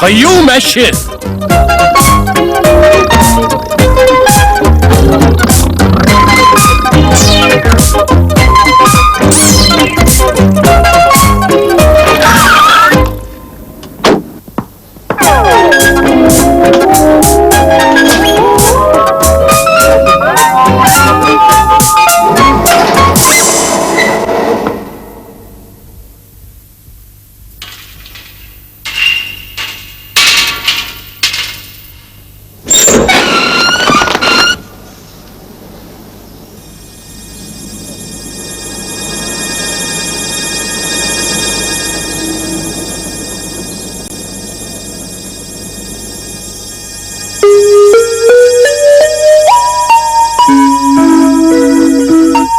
Кыю мәче.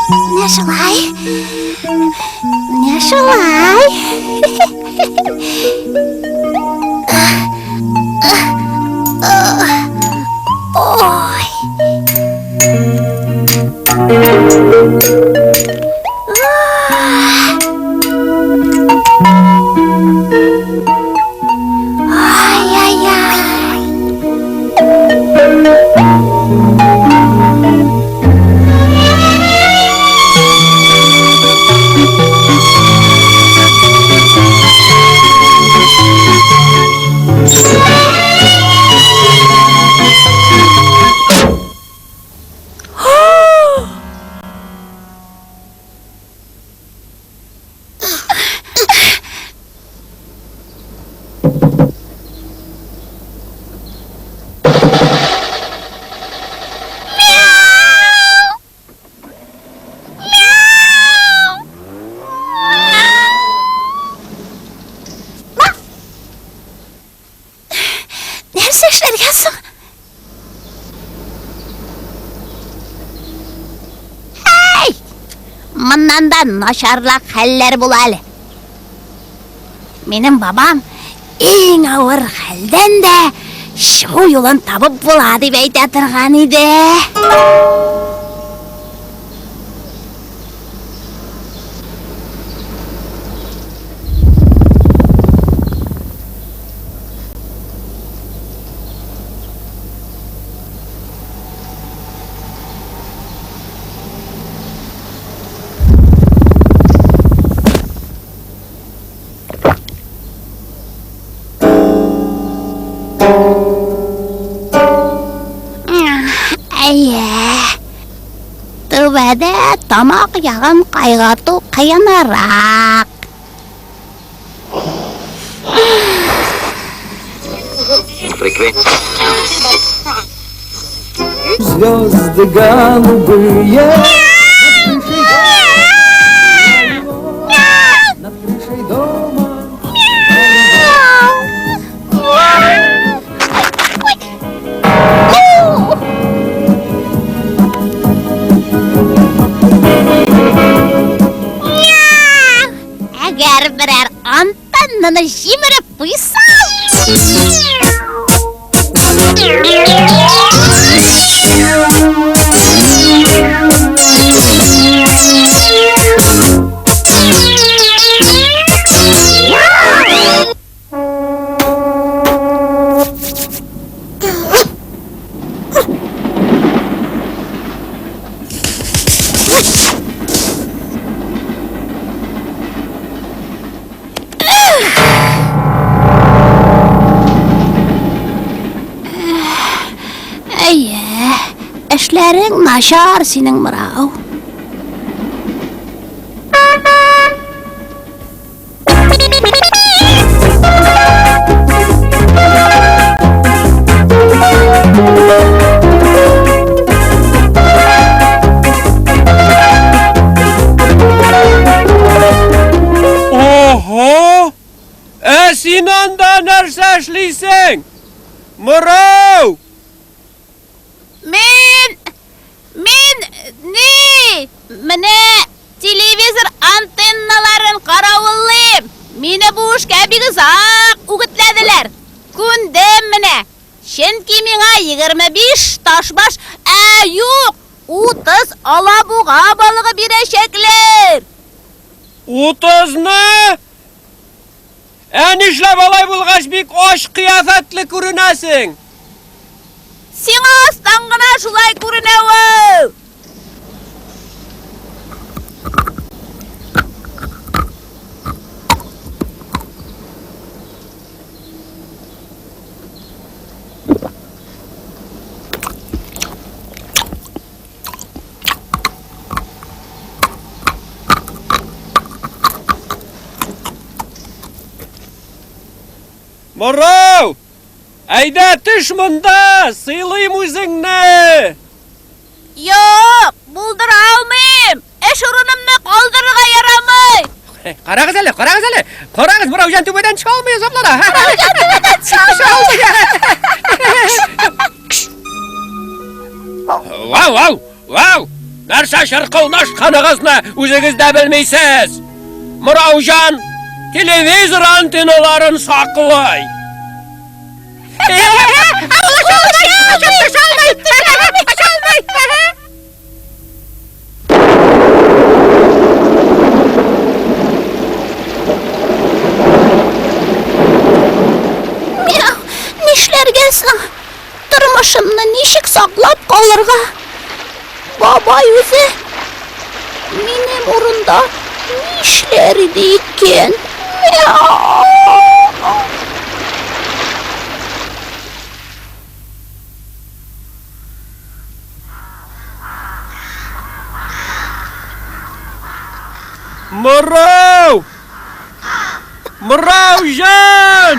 Менә шулай. Менә шулай. Ой. Ай-яй-яй. Нәрсә эшләргә соң? Әй! Моннан да начарлак хәлләр була әле. Минем бабам иң авыр хәлдән дә чыгу юлын табып була дип әйтә торган иде. Әйе. Түбәдә тамак ягын кайгырту кыенрак. Звезды голубые над крышей дома. Әгәр берәр антеннаны җимереп куйсаң... Әйе, эшләрең начар синең, Мырау. Ого! Ә син анда нәрсә эшлисең? Мырау! Мин, мин, ни, менә телевизор антенналарын каравыллыйм. Мине бу эшкә бик озак үгетләделәр. Күндем менә. Чөнки миңа 25 ташбаш, ә юк, 30 алабуга балыгы бирәчәкләр. Утызны? Ә нишләп алай булгач бик ач кыяфәтле күренәсең? Сиңа астан гына шулай күренә ул. Морау! Әйдә төш монда, сыйлыйм үзеңне! Юк, булдыра алмыйм. Эш урынымны калдырырга ярамый. Карагыз әле, карагыз әле. Карагыз, Морауҗан түбәдән төшә алмый азаплана. Морауҗан түбәдән төшә алмый. Вау, вау, вау! Нәрсә чыркылдашканыгызны үзегез дә белмисез! Морауҗан телевизор антенналарын саклый! Мяу, нишләргә соң? Тормышымны ничек саклап калырга? Бабай үзе минем урында нишләр иде икән? Мяу! Морау! Морауҗан!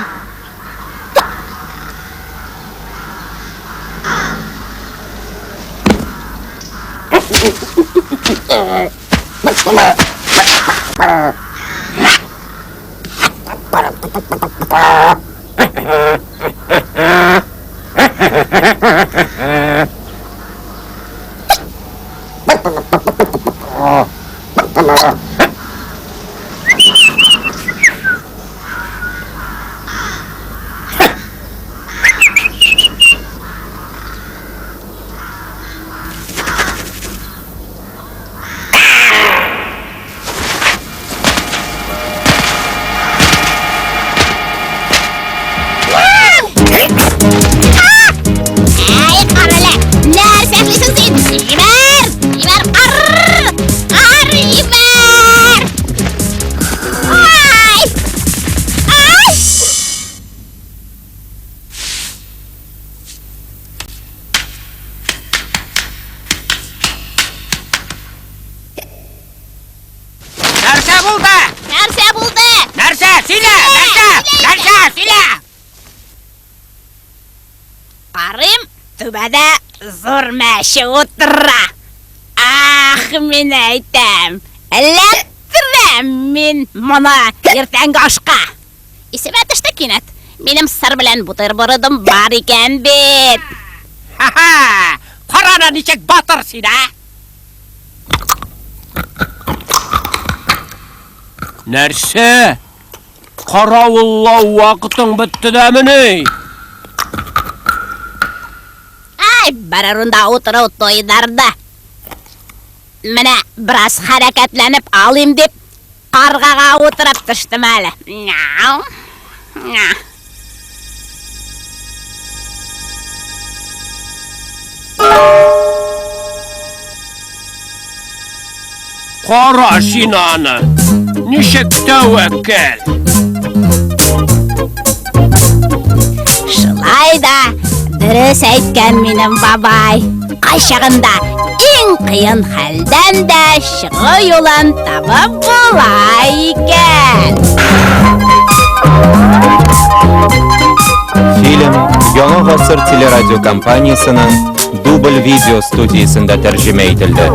Әй, карале! Нәрсә эшлисең син? Җибәр! Җибәр! Арр! Ар, җибәр! Ай! Ай! Нәрсә булды? Нәрсә булды? Нәрсә? Сөйлә! Нәрсә? Нәрсә? Сөйлә! Карыйм, түбәдә зур мәче утыра. Ах, мин әйтәм, эләктерәм мин моны иртәнге ашка. Исемә төште кинәт. Минем сыр белән бутербродым бар икән бит. Ха-ха! Карана ничек батыр син, ә? Нәрсә? Каравыллау вакытың бетте дәмени? Ай, бер урында утыру туйдырды. Менә бераз хәрәкәтләнеп алыйм дип, каргага утырып төштем әле. Мяу. Мяу. Кара син аны! Ничек тәвәккәл! Шулай да дөрес әйткән минем бабай. Кайчагында иң кыен хәлдән дә чыгу юлын табып була икән. Фильм Яңа гасыр телерадиокомпаниясенең дубль видео студиясендә тәрҗемә ителде.